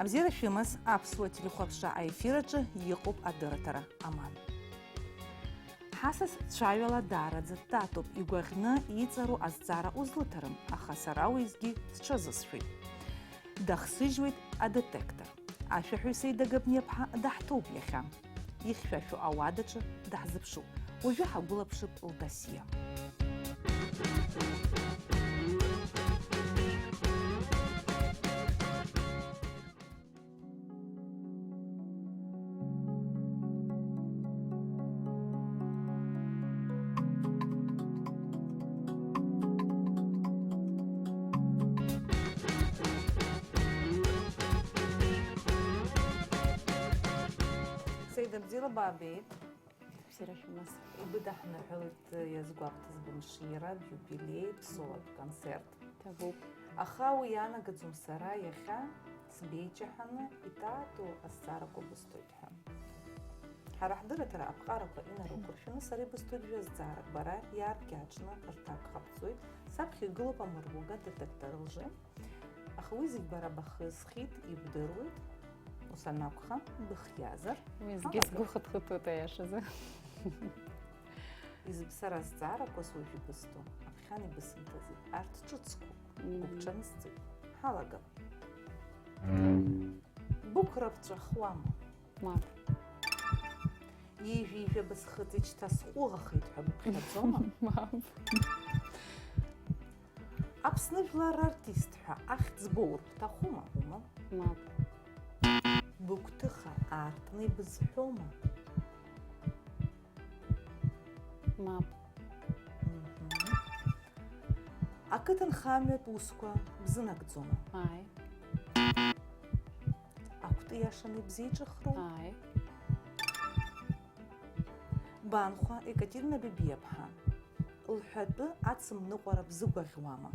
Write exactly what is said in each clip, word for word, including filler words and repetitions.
Бзиара шәымаз, аԥсуа телехәаԥшра аефир аҿы иҟоуп адырраҭара Аман. Ҳасас цәаҩала даараӡа дтатоуп, игәаӷьны иҵару азҵаара узлыҭарым, аха сара уеизгьы сҽазысшәоит. Дахсыжьуеит адетектор. Ашәаҳәаҩ Саида Габниаԥҳа даҳҭоуп иахьа. Ихьшәашәо ауадаҿы даҳзыԥшуп. Уажәы ҳагәылаԥшып лдосиа. Саида, бзиала баабеит. Бзиара шәымаз. Ибыдаҳныҳәалеит иазгәаҳҭаз бымшира, биубилеи, бсолатә концерт. Ҭабуп. Аха уи иаанагаӡом сара иахьа сбеиҷаҳаны иҭатәу азҵаарақәа бысҭоит ҳәа. Ҳара ҳдырраҭара аԥҟарақәа инарықәыршәаны сара ибысҭоит жәа-зҵаарак, бара иааркьаҿны рҭак ҟабҵоит, саԥхьа игылоуп амыруга, детектор лжи. Аха уи зегь бара бахысхьеит, ибдыруеит, ус анакәха, быхиазар, Уеизгьы ҳалагап. Сгәы хыҭхыҭуеит аиашазы. Изыбсара азҵаарақәа суажә ибысҭо, аԥхьан ибысымҭази, арҭ ҿыцқәоуп, Мм. Бгәыбҽанысҵеит, ҳалагап. Бықәра бҵәахуама? Мап. Ижә-ижәаба схыҵит, шьҭа сҟәыӷахеит ҳәа быԥхьаӡома? Мап. Аԥсны жәлар рартист ҳәа ахьӡ боур бҭахума, ума? Мап. Быгәҭыха аартны ибызҳәома? Мап. Мгм. Ақыҭанхамҩатә усқәа бзынагӡома? Ааи. Акәты иашаны ибзеиҿыхроу? Ааи. Банхәа Екатерина Бебиаԥҳа лҳәатәы ацымныҟәара бзыгәаӷьуама?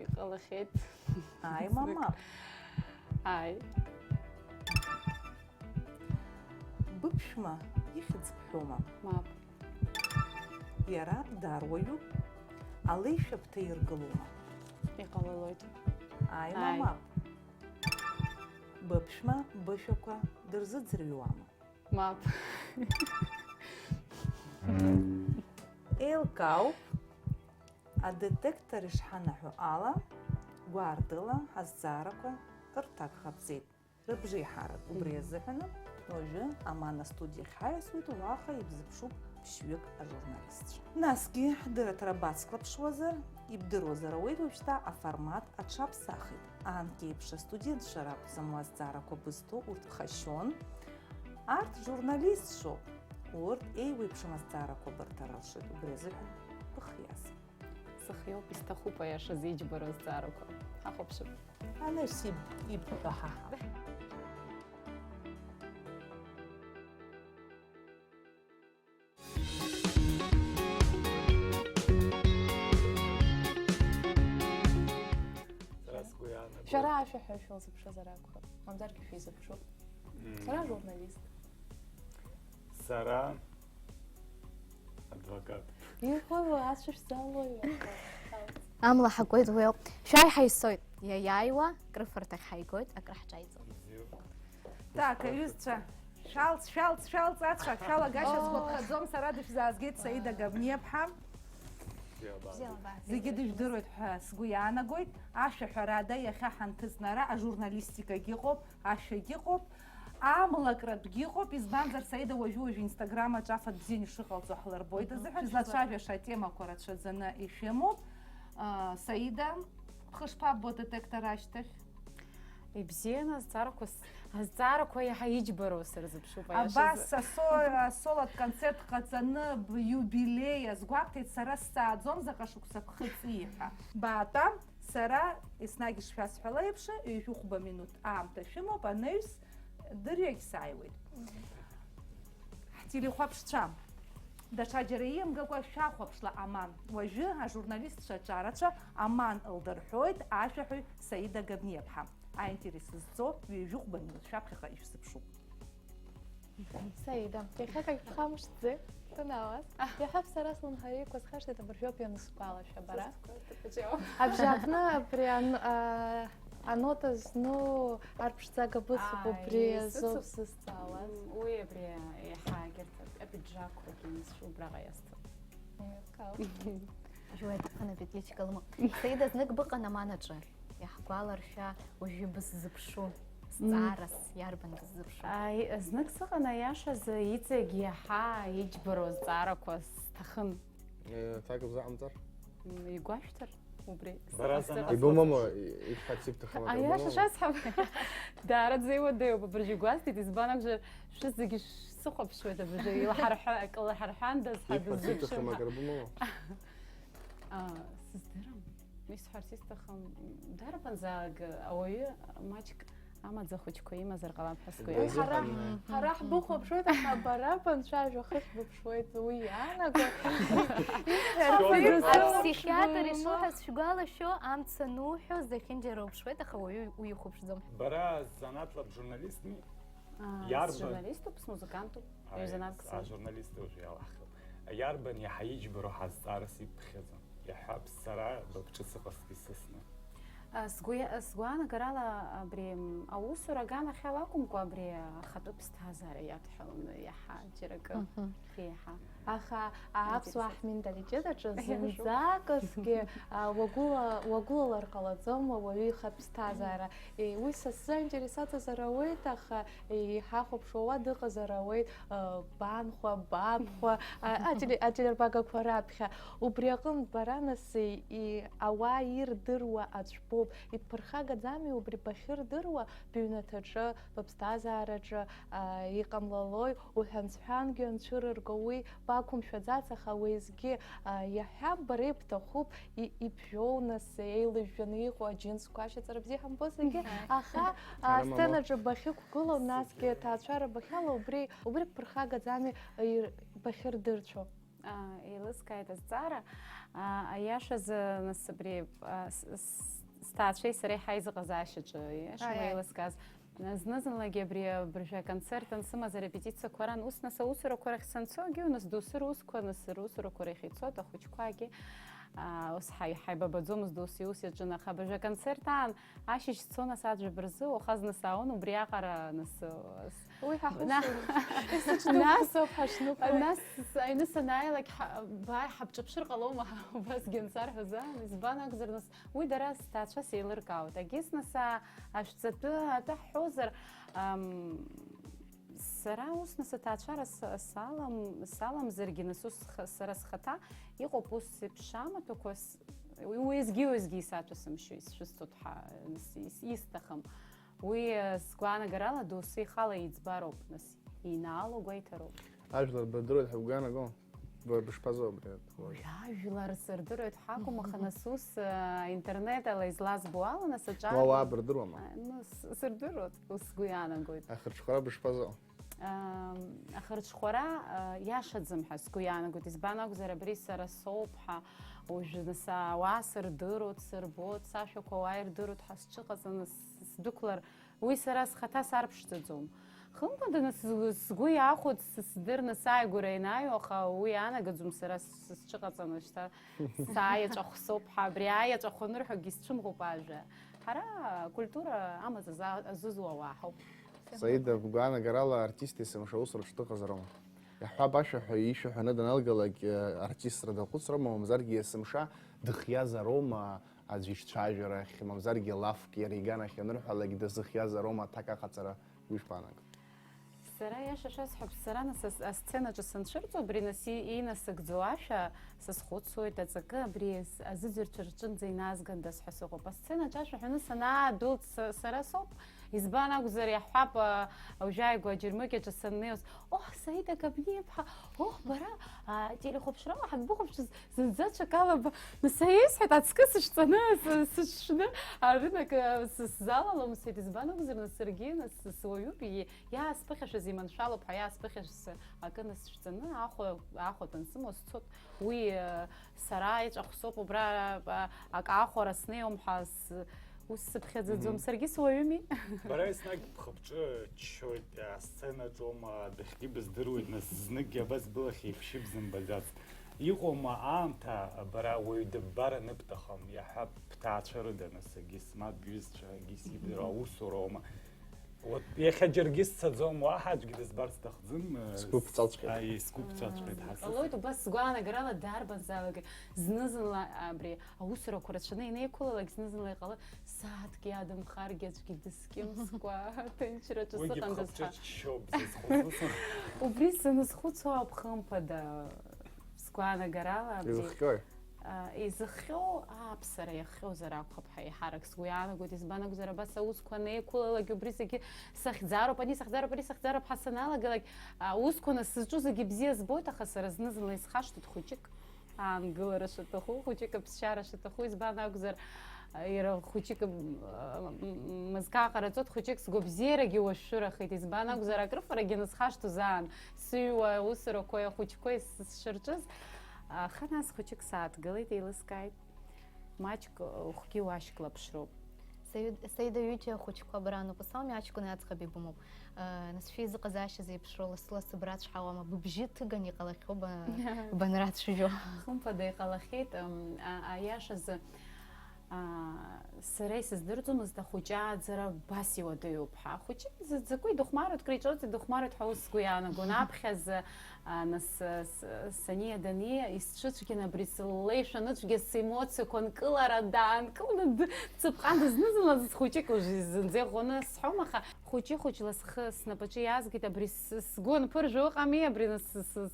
Иҟалахьеит. Ааи, мамап. Ааи. Быԥшәма ихьӡ бҳәома? Мап. Иара даруаҩуп, алеишәа бҭаиргылома? Иҟалалоит. Ааи, Ааи. Мамап. Быԥшәма бышәақәа дырзыӡырҩуама? Мап. Еилкаауп, адетектор ишҳанаҳәо ала, гәаартыла ҳазҵаарақәа рҭак ҟабҵеит. Рыбжеиҳарак убри азыҳәаны, уажәы Аман астудиахь ҳаиасуеит, уаҟа ибзыԥшуп ԥшьҩык ажурналистцәа. Насгьы, ҳдырраҭара бацклаԥшуазар, ибдыруазар ауеит, уажәшьҭа аформат аҽаԥсахит. Анкьеиԥш астудентцәа ракәӡам уа азҵаарақәа бызҭо, урҭ ԥхашьон. Арҭ журналистцәоуп, урҭ еиуеиԥшым азҵаарақәа бырҭар алшоит, убри азыҳәан быхиаз. Сыхиоуп, исҭахуп аиашазы иџьбароу азҵаарақәа. Ҳахәаԥшып. Анаҩс иб-, ибҳәо ҳаҳап. Сара сгәы иаанагоит. Шәара ашәаҳәаҩ шәылзыԥшызар акәхап, мамзаргьы шәизыԥшуп. Мм. Сара журналист. Сара адвокат. Иҟоу ацәышәҵалои? Амла ҳакуеит уи ауп. Шәааи ҳаисоит. Иаиааиуа, крыфарҭахь ҳаигоит, акры ҳҿаиҵоит. Бзиоуп. Так, аҩызцәа, шәалҵ, шәалҵ, шәалҵ, ацәа шәалагашьа сгәаԥхаӡом, сара дышәзаазгеит Саида Габниаԥҳа. Бзиала бааӡеит. Зегьы дыжәдыруеит ҳәа сгәы иаанагоит. Ашәа ҳәарада, иахьа ҳанҭыҵны ара ажурналистикагь ыҟоуп, ашәагь ыҟоуп, амлакратәгьы ыҟоуп, избанзар, Саида уажәы-уажәы Инстаграм аҿы афатә бзианы ишыҟалҵо ҳлырбоит азыҳәан, шәызлацәажәаша атемақәа рацәаӡаны ишәымоуп. Ыы, Саида, бхы шԥаббо адетектор ашьҭахь? Ибзианы, азҵаарақәа с-, азҵаарақәа иаҳа иџьбароу сырзыԥшуп, аиашазы. Абас асо-, асоло аконцерт ҟаҵаны, б-, иубилеи азгәаҳҭеит, сара сҵааӡом, заҟа шықәса бхыҵи ҳәа. Баатәа, сара еснагь ишшәасҳәало еиԥш, ҩажәи хәба минуҭ аамҭа шәымоуп, анаҩс дырҩегь сааиуеит. Ҳтелехәаԥшцәа, даҽаџьара ииамгакәа шәахәаԥшла Аман. Уажәы ажурналистцәа аҿарацәа Аман лдырҳәоит ашәаҳәаҩ Саида Габниаԥҳа. Аинтерес зҵо ҩажәи хәба минуҭ шәаԥхьаҟа ишәзыԥшуп. Саида, иахьа акагь бхамышҭӡеи, Ҭаналас? Иаҳа сара слымҳареиқәа схашҭит, абыржәоуп ианысгәалашәа, бара. Абжьааԥны абри ан-, а, анота зну арԥшӡага быцуп, Ааи, убри азоуп сыцуп. Сызҵаауаз. М, уи абри еиҳа егьырҭ апиджаққәагьы убраҟа иасҭоит. Жәлар иҭахын апетличка лымоуп. Саида, знык быҟан аманаҿы. Иаҳгәаларшәа, уажәы быззыԥшу, зҵаарас иарбан быззыԥшу? Ааи, знык сыҟан, аиашазы, иҵегь иаҳа иџьбароу зҵаарақәа сҭахын. Э, так бзаҟамҵар? М, игәашәҭар, убри. Бара сыҟан. Ибымоума, и-, ибхац ибҭахым акыр Аиаша бымоума? Шәасҳәап. Даараӡа иуадаҩуп, абыржәы игәасҭеит, избан акәзар, шәызегьы шәсыхәаԥшуеит, абыржәы илаҳарҳәа-, акы лаҳарҳәандаз ҳәа Ибхац ибҭахым дыззыԥшым ҳәа. Акыр бымоума? А, сыздырам. Исҳәарц исҭахым, дарбанзаалак ауаҩы маҷк амаӡа хәыҷқәа имазар ҟалап ҳәа сгәы Убри иаанагоит. Ҳара, азыҳәан, ҳара ҳбыхәаԥшуеит, аха бара банцәажәо хыхь быԥшуеит, уи иаанаго. Аԥсихиатр ишуҳәаз шәгәалашәо, амца ануҳәо зехьынџьара уԥшуеит, аха уаҩы уихәаԥшӡом. Бара занааҭла бжурналистми? Аа, Иарбан? Сжурналиступ, смузыкантуп, Аи, ҩ-занааҭк а, сымоуп. Журналист уже иалаҳхып. Иарбан иаҳа иџьбароу ҳазҵаарас ибԥхьаӡо? Иаҳҳәап, сара быԥҽы сыҟазҭгьы сысны. А, сгәы иа-, сгәаанагарала абри, м, аусура аганахьала акәымкәа, абри ахатәы ԥсҭазаара иадҳәаланы иаҳа џьара акы Мгм. реиҳа. Аха аԥсуаа Интересно. Ҳменталитет аҿы Иашоуп. Зынӡаказгьы, а, уагәыла-, уагәылалар ҟалаӡом ауаҩы ихатә ԥсҭазаара. Е, уи са сзы аинтересаҵазар ауеит, аха, е, иҳахәаԥшуа уа дыҟазар ауеит, а, банхәа, бабхәа, а, ателе-, ателербагақәа раԥхьа. Убри аҟынтә бара нас, и-, и-, ауаа ирдыруа аӡә боуп. Ибԥырхагаӡами убри бахьырдыруа быҩнаҭаҿы, быԥсҭазаараҿы, а, иҟамлалои, уҳәан-сҳәангьы анцәырырго, уи бақәымшәаӡац, аха уеизгьы, а, иаҳҳәап, бара ибҭахуп, и-, ибжьоу нас еилыжәжәаны иҟоу аџьынцқәа ашьаҵара бзиа ҳамбо зегьы, Мгм. аха, а, Ҳармамо. Сценаҿы бахьықәгылоу, насгьы аҭаацәара бахьала, убри, убри бԥырхагаӡами, ир-, бахьырдырцәо? А, еилыскааит азҵаара. А, аиашазы, нас, абри, а, с-, с-, сҭаацәеи сареи ҳаизыҟазаашьаҿы, иашаны Аиаи. Еилыскааз. Зны-зынлагьы абри абыржәы аконцерт ансымаз, арепетициақәа ран, ус, нас, аусурақәа рахь санцогьы, нас, доусы русқәа, нас, русурақәа рахь ицот ахәыҷқәагьы. А, ус ҳаи-, ҳаибабаӡомызт, доусы иус иаҿын, аха абыржәы аконцерт аан, ашьыжь сцон, нас, аӡәы бырзы, уаха зны сааун, убриаҟара, нас, с-, Уи ҳахәаԥшуан. Нас, Исыҽдәықәсоуп ҳашнықәлак. Нас аҩны санааилак, ҳа-, бааи, ҳабҿыԥшыр ҟалома, убасгьы ансарҳәоз аан, избан акәзар, нас, уи дара сҭаацәа сеилыркаауеит. Егьыс, нас, а-, ашәҵатәы атәы ҳҳәозар, ам, сара ус, нас, аҭаацәара с-, салам-, саламзаргьы, нас, ус х-, сара схаҭа иҟоуп ус еиԥш амаҭәақәа, с-, уеизгьы-уеизгьы исаҭәасымшьо, исшәысҭоит ҳәа, нас, ис-, исҭахым. Уи, э, сгәаанагарала, доусы ихала иӡбароуп, нас, инаало гәеиҭароуп. Ажәлар бырдыруеит ҳәа бгәы иаанаго? Б-, бышԥазоу абри? Уи ажәлар сырдыруеит ҳәа акәым, аха нас ус, э, интернет ала излазбо ала, нас аҿар-, Уа уаа бырдыруама? А, ну, с-, сырдыруеит, ус сгәы иаанагоит. Ахырҽхәара бышԥазоу? Ам, ахырҽхәара, а, иашаӡам ҳәа сгәы иаанагоит. Избан акәзар, абри сара соуп ҳәа, уажәы нас ауаа сырдыруеит, сырбоит, сашәақәа ауаа ирдыруеит ҳәа сҽыҟаҵаны с-, сдәықәлар, уи сара схаҭа сарԥшӡаӡом. Хымԥада, нас, сгәы, сгәы иахәоит, с-, сдырны сааигәара ианаҩуа, аха уи иаанагаӡом сара с-, сҽыҟаҵаны шьҭа сааиаҵәахә соуп ҳәа, абри аиаҵәахә анырҳәогьы исцәымӷуп ажәа. Ҳара акультура амаҵ аза-, азызуа уаа ҳауп. Саида, бгәаанагарала артист есымша аусураҿы дыҟазароума? Иаҳҳәап, ашәаҳәаҩ ишәаҳәаны даналгалак, э, артистра даҟәыҵроума, мамзаргьы есымша дыхиазароума аӡә ишцәажәарахь, мамзаргьы лафк иара иганахь ианырҳәалак дазыхиазароума аҭак аҟаҵара, уи шԥаанагои? Сара иаша шәасҳәап, сара нас ас-, асценаҿы санцәырҵуа, абри нас и-, инасыгӡо ашәа сазхәыцуеит, аҵакы абри с-, азыӡырҩцәа рҿынӡа иназгандаз ҳәа сыҟоуп. Асценаҿы ашәа ҳәаны санаадәылҵ, с-, сара соуп. Избан акәзар, иаҳҳәап, а, уажәааигәа аџьармыкьаҿы саннеиуаз, оҳ, Саида Габниаԥҳа, оҳ, бара, а, телехәаԥшрала ҳанбыхәаԥшыз, зынӡа ҽакала ба-, нас исҳәеит, аҵкы сышҵаны, с-, сыҽшны, арынак, а, с-, сзалалом, сҳәеит, избан акәзар, нас саргьы, нас, с-, суаҩуп, и-, иаасԥыхьашәаз иманшәалоуп ҳәа, иаасԥыхьашәаз акы, нас сшәҵаны, ахәа, ахәа дансымоу сцот, уи, а, сара иҵәахсоуп, убра, а, акы ахәара снеиуам ҳәа с-, Ус сыԥхьаӡаӡом, Мгм. Саргьы суаҩыми. Бара еснагь бхы-бҿы ччоит, асценаҿоума, адәахьгьы быздыруеит, нас зныкгьы абас былахь еиԥшьы бзымбаӡац. Иҟоума аамҭа, бара уаҩ дыббар аныбҭахым, иаҳҳәап, бҭаацәа рыда, нас, егьыс, ма бҩызцәа, егьыс ибдыруа аусуроума? Вот, иахьа џьаргьы сцаӡом, уаҳа аӡәгьы дызбар сҭахӡам, э, Сгәы ԥҵәаҵәҟьеит. Аи, сгәы ԥҵәаҵәҟьеит, ҳасас. Ҟалоит, убас сгәаанагарала дарбанзаалак зны-зынла абри аусурақәа рацәаны ианеиқәлалак, зны-зынла иҟалоит, сааҭк иадамхаргьы аӡәгьы дыскьымскәа, ҭынчраҿы Уигьы сыҟандаз ҳәа. Бхыԥҽыҽшьоуп зызхәыцуа. Убри саназхәыцуа ауп, хымԥада, сгәаанагарала абри, Изыхҟьои? а, изыхҟьоу ааԥсара иахҟьозар акәхап ҳәа еиҳарак сгәы иаанагоит, избан акәзар, абас аусқәа анеиқәлалак, убри зегьы сахьӡароуп, ани сахьӡароуп, ари сахьӡароуп ҳәа саналагалак, аусқәа нас сызҿу зегьы бзиа збоит, аха сара зны-зынла исхашҭит хәыҷык аангылара шаҭаху, хәыҷык аԥсшьара шаҭаху, избан акәзар, иара хәыҷык, м, м, мызкы аҟараҵоит, хәыҷык сгәабзиарагьы уашәшәырахеит, избан акәзар, акрыфарагьы анысхашҭуаз аан, сыҩуа аусурақәеи ахәыҷқәеи сшырҿыз, аха нас хәыҷык сааҭгылеит, еилыскааит. Маҷк ухгьы уашьклаԥшроуп. Саид-, Саида, ҩыџьа ахәыҷқәа абрануп, ус ауми, аҷкәыни аӡӷаби бымоуп. Э, нас шәеизыҟазаашьа зеиԥшроу лассы-лассы брацәҳауама, быбжьы ҭыганы иҟалахьоу ба-, банрацәажәо? Хымԥада иҟалахьеит, ам, а-, аиашазы, а, сара исыздырӡомызт ахәыҷы ааӡара абас иуадаҩуп ҳәа. Ахәыҷы дзы-, дзакәи дыхәмаруеит, криҿоуҵеи дыхәмаруеит ҳәа ус сгәы иаанагон. Аԥхьаӡа, а, нас, а, с-, сани адани исцәыцәгьан абри сыллеишәа ныцәгьа семоциақәа нкылара даанкыланы д-, дцыԥҟандаз зны-зынла хәыҷык уажә зынӡа иӷәӷәаны сҳәом, аха хәыҷы-хәыҷла схы снапаҿы иаазгеит, абри с-, сгәы анԥыржәо ыҟами, абри нас с-, с-,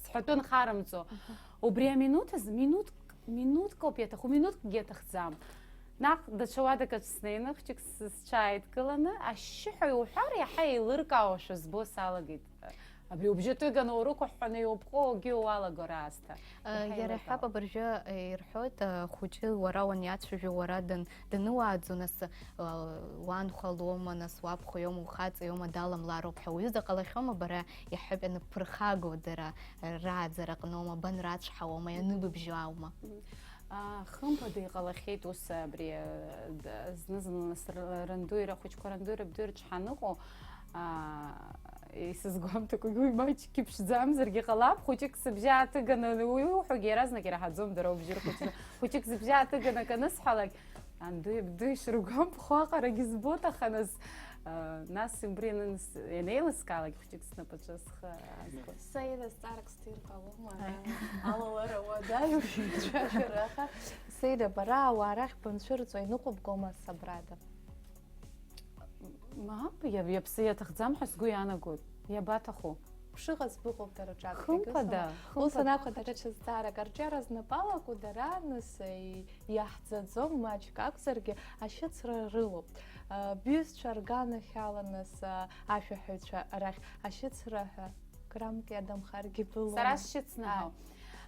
сҳәатәы нхарымҵо. Мгм. Убри аминуҭ азы, минуҭк, минуҭк ауп иаҭаху, минуҭкгьы аҭахӡам. Наҟ даҽа уадак аҿы снеины, хәҷык с-, сҽааидкыланы, ашьшьыҳәа иуҳәар, иаҳа еилыркаауашәа збо салагеит. Абри убжьы ҭыганы урықәыҳәҳәаны иубҟоугьы уалаго раасҭа. Э, Иаҳа иара еилыркаауа. Ҳәап абыржәы, э, ирҳәоит, э, хәыҷы уара уаниацәажәо, уара дан-, дануааӡо, нас, э, уанхәа лоума, нас уабхәа иоума, ухаҵа иоума, даламлароуп ҳәа уҩыза ҟалахьоума бара, иаҳҳәап, ианыбԥырхаго дара, э, рааӡара аҟноума, банрацәҳауама, ианыбыбжьо аума? Мгм. А, хымԥада иҟалахьеит ус абри, а, д-, зны-зынла нас р-, рандуира, ахәыҷқәа рандуира бдуи рҿы ҳаныҟоу, а, исызгәамҭакәагь уи маҷкгьы ԥшӡамзаргьы ҟалап, хәыҷык сыбжьы ааҭыганы уи иуҳәогьы иаразнак ираҳаӡом дара убжьы рхәыҷны. Хәыҷык зыбжьы ааҭыганы акы анысҳәалак, андуи абдуи ишыргәамԥхо аҟарагьы збоит, аха нас, а, нас убри аныс-, ианеилыскаалак хәыҷык снапаҿы схы аазго. Саида, зҵаарак сҭир ҟалома? Ҳаи. Алалара уадаҩу шәцәажәара, аха, Саида, бара ауаа рахь банцәырҵуа иныҟәыбгома асабрада? Мап, иаб-, иаԥсы иаҭахӡам ҳәа сгәы иаанагоит. Иабаҭаху? Бшыҟаз быҟоуп дара рҿаԥхьагьы, Хымԥада, усҟан, ус хымԥада. Анакәха, дара ҽа зҵаарак, арҿиара знапы алаку дара, нас, и-, иаҳӡаӡом, маҷк акәзаргьы, ашьыцра рылоуп. А, бҩызцәа рганахьала, нас, а, ашәаҳәаҩцәа рахь ашьыцра ҳәа граммк иадамхаргьы былуан. Сара сшьыцнаҳау. Ааи.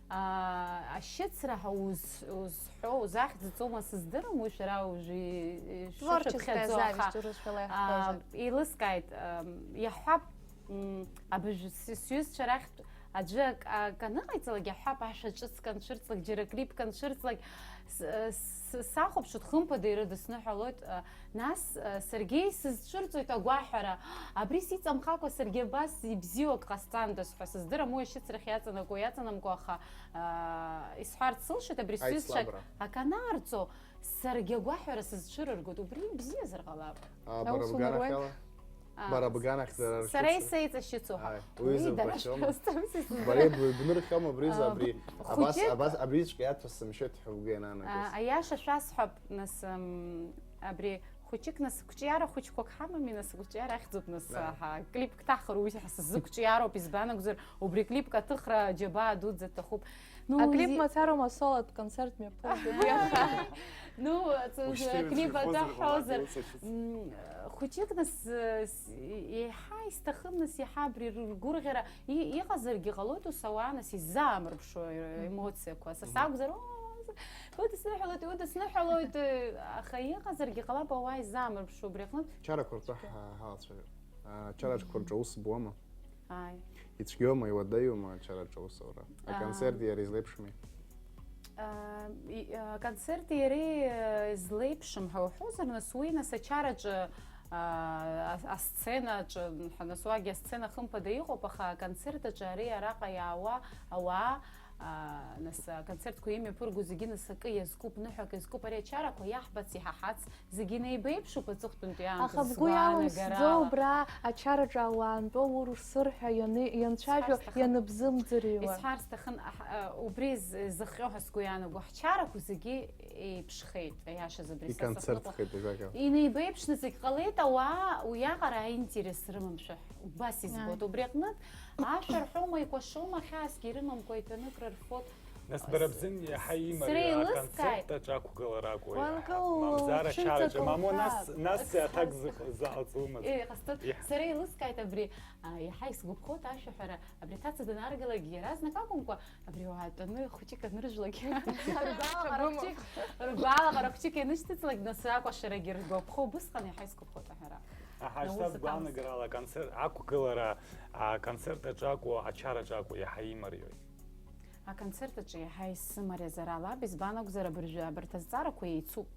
А, ашьыцра ҳәа уз-, узҳәо, узахьӡыҵоума сыздырам, уи шәара уажәы и-, и-, Творческая шәышәыԥхьаӡо, зависть аха, урысшәала а, иаҳҳәозар. Еилыскааит, ам, иаҳҳәап, м, абыржә с-, сҩызцәа рахьтә аӡәы ак-, акы аныҟаиҵалак, иаҳҳәап, ашәа ҿыцк анцәырҵлак, џьара клипк анцәырҵлак, с-, с-, сахәаԥшуеит, хымԥада ирыдысныҳәалоит, а, Нас, э, саргьы исызцәырҵуеит агәаҳәара, абри сиҵамхакәа саргьы абас ибзиоу ак ҟасҵандаз ҳәа сыздырам, уи ашьыцрахь иаҵанакуа, иаҵанамго, аха, э, исҳәарц сылшоит, абри сҩызцәак Аицлабра. Ак анаарҵо, саргьы агәаҳәара сызцәырыргоит, убри бзиазар ҟалап. А, бара Аус бганахь умыруеи? Ала? А, Бара бганахь дара сара ршьыцра. Исеиҵашьыцуа ҳәа. Ааи, уи Уи изакә дара башьоума? Шәасҭам сызцәырыр. Бара иб-, ибнырхьома абри изы, А, абри абас, хәыҷык абас, абриҵәҟьа иаҭәасымшьоит ҳәа угәы иананагаз. А, аиаша шәасҳәап, нас, м, Абри хәыҷык нас, қәҿиара хәыҷқәак ҳамами, нас, қәҿиара ахьӡуп, нас, Да. Аҳа, клипк ҭахар уи ҳа сзы қәҿиароуп, избан акәзар, убри клипк аҭыхра џьабаа дуӡӡа аҭахуп. Ну, Аклип зи- мацароума, соло концерт мҩаԥылгеит. Ну, ц-, Ушьҭеиуеит, клип шәихозар, аҭаҳҳәозар, ҟалап, иуцашьыцыз. М, хәыҷык нас, э, с-, еиҳа исҭахым, нас, иаҳа абри ргәырӷьара и-, иҟазаргьы ҟалоит, ус ауаа, нас, иззаамырԥшуа, э, Мгм. Эмоциақәа. Са Мгм. сакәзар, оо, Удысныҳәалоит, удысныҳәалоит, аха иҟазаргьы ҟалап, ауаа изаамырԥшуа убри аҟнытә. Чарақәа ртәы ҳа-, ҳалацәажәап. А, чараҿқәа рҿы аус буама? Ааи. Ицәгьоума, иуадаҩума ачараҿы аусура? Аа. Аконцерти иареи злеиԥшыми? А, и-, аконцерти иареи, э, злеиԥшым ҳәа уҳәозар, нас уи, нас, ачараҿы, а, а-, асценаҿы, ҳанасуагьы асцена хымԥада иҟоуп, аха аконцерт аҿы ари араҟа иаауа ауаа, А, нас, аконцертқәа имҩаԥырго зегьы нас акы иазкуп, ныҳәак иазкуп, ари ачарақәа иаҳбац, иҳаҳац, зегьы неибеиԥшуп аҵыхәтәантәи аамҭазы. Аха бгәы иалымсӡо убра ачараҿы ауаа антәоу урсыр ҳәа ианы-, ианцәажәо, ианыбзымӡырҩуа. Исҳәар сҭахын, аҳ-, а, убри з-, зыхҟьо ҳәа сгәы иаанаго, ҳчарақәа зегьы еиԥшхеит, аиашаз абри са сыхныҟәа. Иконцертхеит, ажәакала. Инеибеиԥшны зегь ҟалеит, ауаа уиаҟара аинтерес рымамшәа, убас избоит. Ааи. Убри аҟнытә, ашәа рҳәома, икәашома, хьаасгьы ирымамкәа итәаны акрырфоит. Нас бара бзын иаҳа имариоу аконцерт аҿы ақәгылара акәу, иаҳа? Мамзар ачараҿы, мамоу, нас, нас аҭак зыҟ-, заҟаҵа умаӡам. Иҟасҵоит. Иаҳ- Сара еилыскааит абри, а, иаҳа исгәаԥхоит ашәаҳәара, абри аҭаца данаргалакгьы иаразнак акәымкәа, абри уаатәаны хәыҷык аныржәлак, ргәалаҟара хәыҷык, ргәалаҟара хәыҷык ианышьҭыҵлак, нас акәашарагьы ргәаԥхо, убысҟан иаҳа исгәаԥхоит аҳәара. Аҳа, шьҭа сгәаанагарала аконцерт, ақәгылара, аконцерт аҿы акәу, ачараҿы акәу, иаҳа имариоит. Аконцерт аҿы иаҳа исымариазар алаб, избан акәзар, абыржәы абарҭ азҵаарақәа еицуп.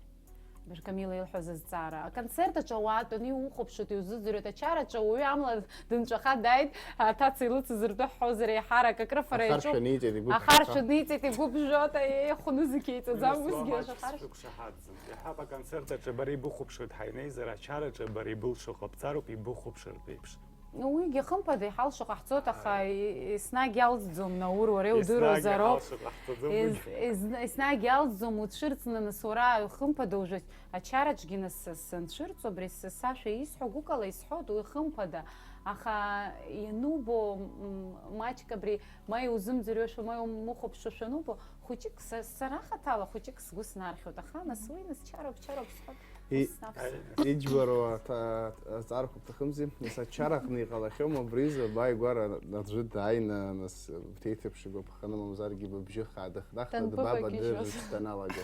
Быркамила илҳәаз азҵаара. Аконцерт аҿы ауаа тәаны иухәаԥшуеит, иузыӡырҩуеит, ачараҿы ауаҩы амла дынҵәаха дааит, аҭаца илыцыз ртәы ҳҳәозар, еиҳарак акрыфара иаҿуп. Ахаршәа ниҵеит, игәы ԥжәо. Ахаршәа ниҵеит, игәы ԥжәо, еиҳа ихәны зегьы еиҵаӡам, усгьы ашахар. Сыԥшаҳаӡам. Иаҳҳәап, аконцерт аҿы бара ибыхәаԥшуеит ҳаинеизар, ачараҿы бара ибылшо ҟабҵароуп, ибыхәаԥшыртә еиԥш. Уигьы хымԥада иҳалшо ҟаҳҵоит, аха, а, е-, еснагь иалҵӡом, Наур, уара иудыруазароуп. Еснагь иҳалшо ҟаҳҵаӡом. Ес-, уигьы. Ес-, еснагь иалҵӡом, уцәырҵны, нас, уара, хымԥада ужәоит. Ачараҿгьы, нас, с-, санцәырҵуа, абри с-, сашәа исҳәо гәыкала исҳәоит, уи хымԥада. Аха ианубо, м, маҷк абри, ма иузымӡырҩошәа, ма иумыхәаԥшуашәа анубо, хәыҷык са, сара хаҭала, хәыҷык сгәы снархьуеит, аха, нас, уи, нас, чароуп, чароуп, сҳәоит. И-, ус снаԥсуеит. Иџьбароу аҭа-, азҵаарақәа бҭахымзи? Нас ачара аҟны иҟалахьоума абри изы, абааигәара аӡәы дааины, нас, бҭеиҭыԥш игәаԥханы, мамзаргьы быбжьы хаа дыхнахны дбаба дырырц даналага?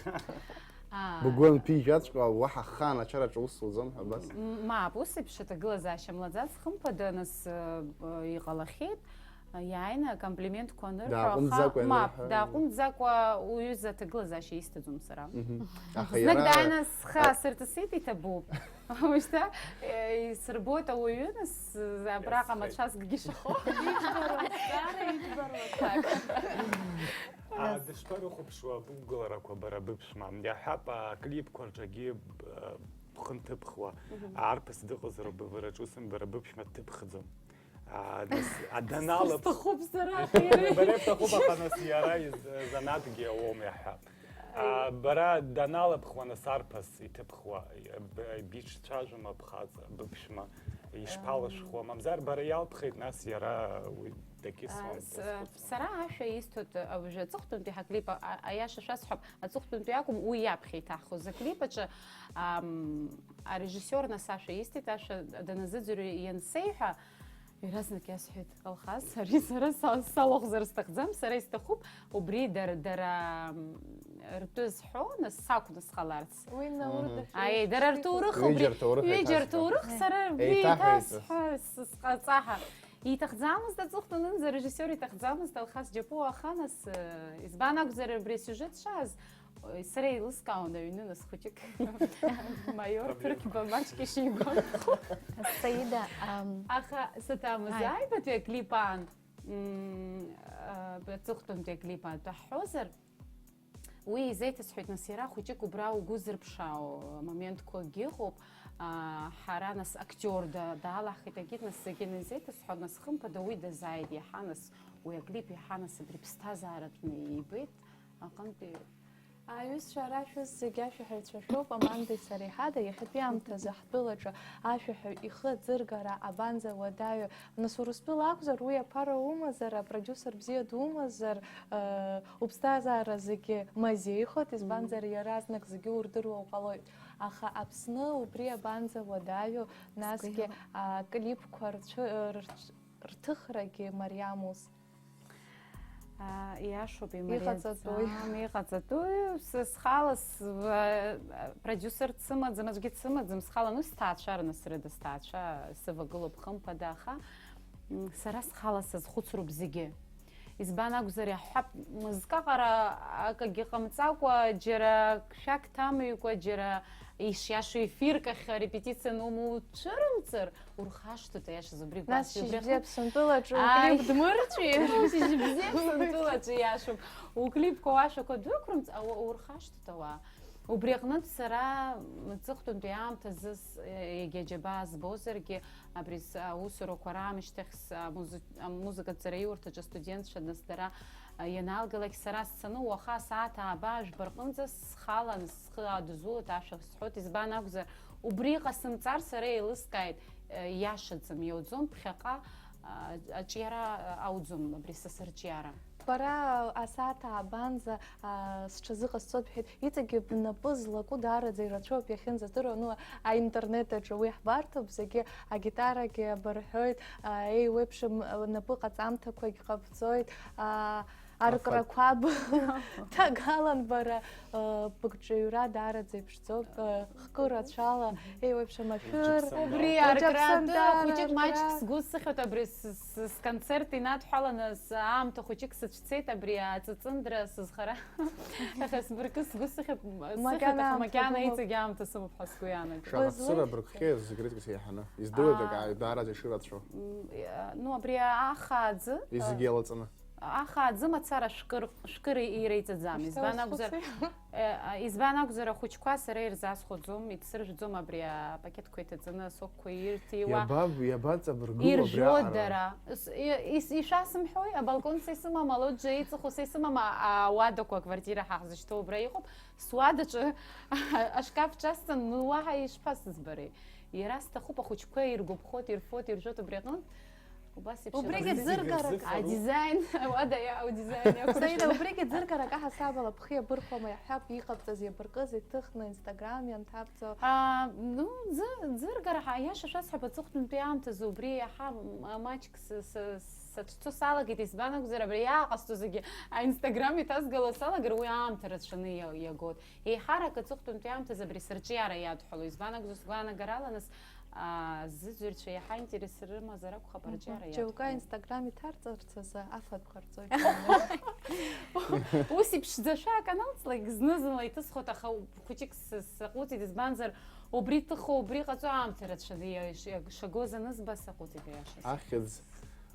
Аа. Бгәы анԥижәаҵәҟьа, уаҳа ахаан ачараҿы ус лӡом ҳәа абас? М-, мап, ус еиԥш аҭагылазаашьа млаӡац, хымԥада, нас, э, б-, иҟалахьеит. Иааины акомплиментқәа анырҳәо, аха, дааҟәымҵӡакәа, мап, анырҳәо, дааҟәымҵӡакәа уҩыза аҭагылазаашьа исҭаӡом сара. Мгм. Аха знык иара дааины схы аасырҵысит, иҭабуп. Ушьҭа, э, исырбоит ауаҩы, нас, абраҟа мацәазкгьы шахо. Иџьбароуп, зҵаара иџьбароуп. Так. А, дышԥарыхәаԥшуа быгәыларақәа бара быԥшәма? Иаҳҳәап, аклипқәа рҿагьы, б-, бхы нҭыбхуа. Мгм. Арԥыс дыҟазароуп бывараҿ, ус бара быԥшәма дҭыбхӡом. А, нас, а, даналаԥ-, сҭахуп сара, иара. Бара ибҭахуп, аха нас иара из-, занатәгьы ауоума иаҳҳәап. А, бара даналаԥхуа, нас арԥыс иҭыбхуа, б-, бицәажәома бхаҵа, быԥшәма ишԥалышәхуа, мамзар бара иалԥхеит, нас иара уи дакьысуам, а, с-, дазхәыцуам. Сара ашәа исҭоит, а, уажәы аҵыхәтәантәи ҳаклип, а, а, аиаша шәасҳәап, аҵыхәтәантәи акәым, уи иаԥхьа иҭаҳхуаз аклип аҿы, ам, арежиссиор нас ашәа исҭеит, ашәа даназыӡырҩ иансеиҳәа, Иаразнак иасҳәеит, Алхас, ари сара са-, салахәзар сҭахӡам, сара исҭахуп убри дара, дара, м, ртәы зҳәо, нас сакәны сҟаларц. Уи Наур дахьиашаз. Аиеи, дара рҭоурых убри. Ҩыџьа рҭоурых еиҭазҳәа. Ҩыџьа рҭоурых сара убри еиҭаҳәа еиҭасҳәа, с-, сҟаҵаҳа. Иҭахӡамызт аҵыхәтәанынӡа арежиссиор иҭахӡамызт Алхас Џьапуа, аха нас, э, избан акәзар абри асиужет шааз, Ой, сара еилыскаауан аҩны нас хәыҷык. Маиор Ҭырқьба маҷк ишигәамԥхо. Саида, ам, аха саҭамыз, ааи, аҩбатәи аклип аан, м, а, аҵыхәтәантәи аклип аан ҳҳәозар, уи изеиҭасҳәеит, нас иара хәыҷык убра угәы зырԥшаау моментқәакгьы ыҟоуп. А, ҳара нас актиор да-, даалаҳхит, акит, нас зегьы анизеиҭасҳәа, нас хымԥада уи дазааит иаҳа, нас уи аклип иаҳа, нас абри ԥсҭазааратәны ибеит аҟынтәи. Аиҩызцәа, ара шәызегь ашәаҳәаҩцәа шәоуп, Амандеи сареи ҳада, иахьатәи аамҭазы ҳтәылаҿы ашәаҳәаҩ ихы аӡыргара абанӡа уадаҩу, нас Урыстәыла акәзар, уи аԥара умазар, апродиусер бзиа думазар, э, уԥсҭазаара зегьы мазеихоит, избанзар, иаразнак зегьы урдыруа уҟалоит. Аха Аԥсны убри абанӡа уадаҩу, насгьы, сгәы иалоуп, аклипқәа рцәы-, рцә-, рҭыхрагьы мариам ус. А, иашоуп, имариаӡам, иҟаҵатәуи. Иҟаҵатәуи, с-, схала с-, а, продиусер дсымаӡам, аӡәгьы дсымаӡам, схала, ну, сҭаацәа рнасрыда, сҭаацәа сывагылоуп хымԥада, аха, м, сара схала сазхәыцроуп зегьы. Избан акәзар, иаҳҳәап, мызкы аҟара акагьы ҟамҵакәа, џьара шәак ҭамыҩкәа, џьара ишиашоу ефирк ахь арепетициа анумоу уцәырымҵыр, урхашҭуеит, аиашаз убри Нас гәасҭеит, убри шьыжьбзиа аҟны Аԥсынтәылаҿы Ааи. Уклип дмырҵәи? Шьыжьбзиа Аԥсынтәылаҿы иашоуп. Уклипқәа уашәақәа дәықәрымҵ, ауа урхашҭуеит ауаа. Убри аҟнытә сара ҵыхәтәантәи аамҭазы с-, егьа џьабаа збозаргьы, абри с-, аусурақәа раамышьҭахь с-, амузы-, амузыкатә ҵараиурҭаҿы астудентцәа днасдара ианалгалак, сара сцаны уаха асааҭ ааба жәба рҟынӡа схалан схы адызулоит, ашәа сҳәоит, избан акәзар, убри ҟасымҵар сара еилыскааит, иашаӡам, иауӡом, ԥхьаҟа, аҿиара ауӡом, абри са сырҿиара. Бара асааҭ аабанӡа, аа, сҽазыҟасҵоит, бҳәеит, иҵегьы бнапы злаку даараӡа ирацәоуп иахьынӡадыруа, ну, аинтернет аҿы уи ҳбарҭоуп, зегьы агитарагьы абырҳәоит, аа, еиуеиԥшым, напы ҟаҵамҭақәагь ҟабҵоит, аа, аркрақәа б-, ҭагалан бара, аа, быгҿаҩра даараӡа иԥшӡоуп, аа, хкы рацәала, еиуеиԥшым ашәыр, Убри Уаџьаԥсандара аркраты хәыҷык маҷк аркра. Сгәы сыхьуеит, абри с-, с-, сконцерт инадҳәаланы с-, аамҭа хәыҷык сыцәцеит, абри аҵыҵындра сызхара. Аха сбыркы сгәы сыхьуп, сыхьуеит, Макьана аха аамҭа макьана бымоуп. Иҵегь аамҭа сымоуп ҳәа сгәы иаанагоит. Шаҟа цыра Бызлеи? Быркхьеи зегь рыцкьыс еиҳаны. Издыруеит Аа. Акы, даараӡа ишырацәоу. М, э, ну, абри аха аӡы, Изегьы э, иалаҵаны. Аха аӡы мацара шәкыр, шәкыр иреиҵаӡам. Избан акәзар, Шьҭа уазхәыци? Э, избан акәзар, ахәыҷқәа сара ирзасхәаӡом, ицыржәӡом абри апакетқәа иҭаҵаны асокқәа ирҭиуа. Иаба-, иабаҵабыргу абри иржәуа аҟара? Дара. С-, и-, ис-, ишәасымҳәои, абалкон са исымам, алоджиа иҵахо са исымам, а-, ауадақәа, аквартира ҳахьзышьҭоу убра иҟоуп. Суадаҿы ашкаф ҿасҵан, ну, уаҳа ишԥасыӡбари? Иара сҭахуп, ахәыҷқәа иргәаԥхоит, ирфоит, иржәуеит убри аҟынтә. Убас еиԥш Убригьы иҟаз. Зегьы дзыргарак. Рзыфароуп. Адизаин, уада иа-, аудизаин иақәыршәаны. Саида, убригьы дзыргарак аҳасабала бхы иабырхәама, иаҳҳәап, иҟабҵаз, иабыркыз, иҭыхны, Instagram ианҭабҵо? А, ну, ӡы-, ӡыргара ҳа-, аиаша шәасҳәап, аҵыхәтәантәи аамҭазы убри иаҳа м-, маҷк с-, с-, сацәцо салагеит, избан акәзар, абри иааҟасҵо зегьы аинстаграм иҭазгало салагар, уи аамҭа рацәаны иа-, иагоит. Еиҳарак аҵыхәтәантәи аамҭазы абри сырҿиара иадҳәалоу, избан акәзар, сгәаанагарала, нас, аа, зыӡырҩцәа иаҳа интерес рымазар акәхап, Мгм. Арҿиара иадҳәалоу. Џьоукы аинстаграм иҭарҵарц азы афатә ҟарҵоит. Ус иԥшӡашәа аканалҵлак зны-зынла иҭысхуеит, аха хәыҷык с-, саҟәыҵит, избанзар, убри ҭыхо, убри ҟаҵо аамҭа рацәаны иа-, иа-, шагоз анызба, саҟәыҵит, аиашаз. Ахьӡ,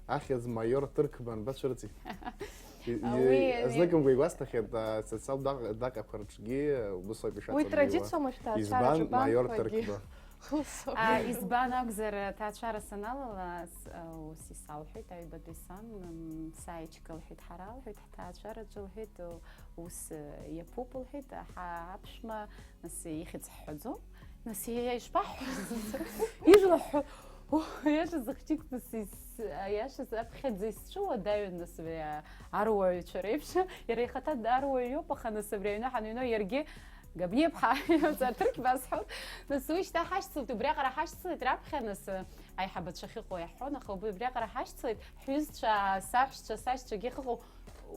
ахьӡ Маиор Ҭырқба анбацәырҵи? И-, и-, Уи, уи. Зныкымкәа игәасҭахьеит, а, социалтә даҟ-, даҟьақәа рҿгьы убыс ауп Уи ишаҵабиуа. Традициоума шәҭаацәараҿы Избан Маиор банқәагьы? Ҭырқба? Ус ауп. А, избан акәзар, аҭаацәара саналала, с-, а, ус исалҳәеит, аҩбатәи сан, м, сааиҿкы, лҳәеит, ҳара, лҳәеит, ҳҭаацәараҿы, лҳәеит, ус, э, иаԥуп, лҳәеит, ҳа-, аԥшәма, нас, ихьӡ ҳҳәаӡом, нас, иа-, ишԥаҳҳәоз? Ижәла ҳҳәо, о, иаша зыхьчык, нас, ис-, иаша аԥхьаӡа исцәыуадаҩын, нас, абри, а, аруаҩцәа реиԥш, иара ихаҭа аруаҩ иоуп, аха, нас, абри аҩны ҳаныҩноу иаргьы Габниаԥҳа, Ҭырқьба сҳәоит, нас, уи шьҭа ҳашьцылт, убриаҟара ҳашьцылеит раԥхьа, нас, аиҳабацәа ахьыҟоу иаҳҳәон, аха убри, убриаҟара ҳашьцылеит, ҳҩызцәа, саҳәшьцәа, сашьцәагьы ахьыҟоу,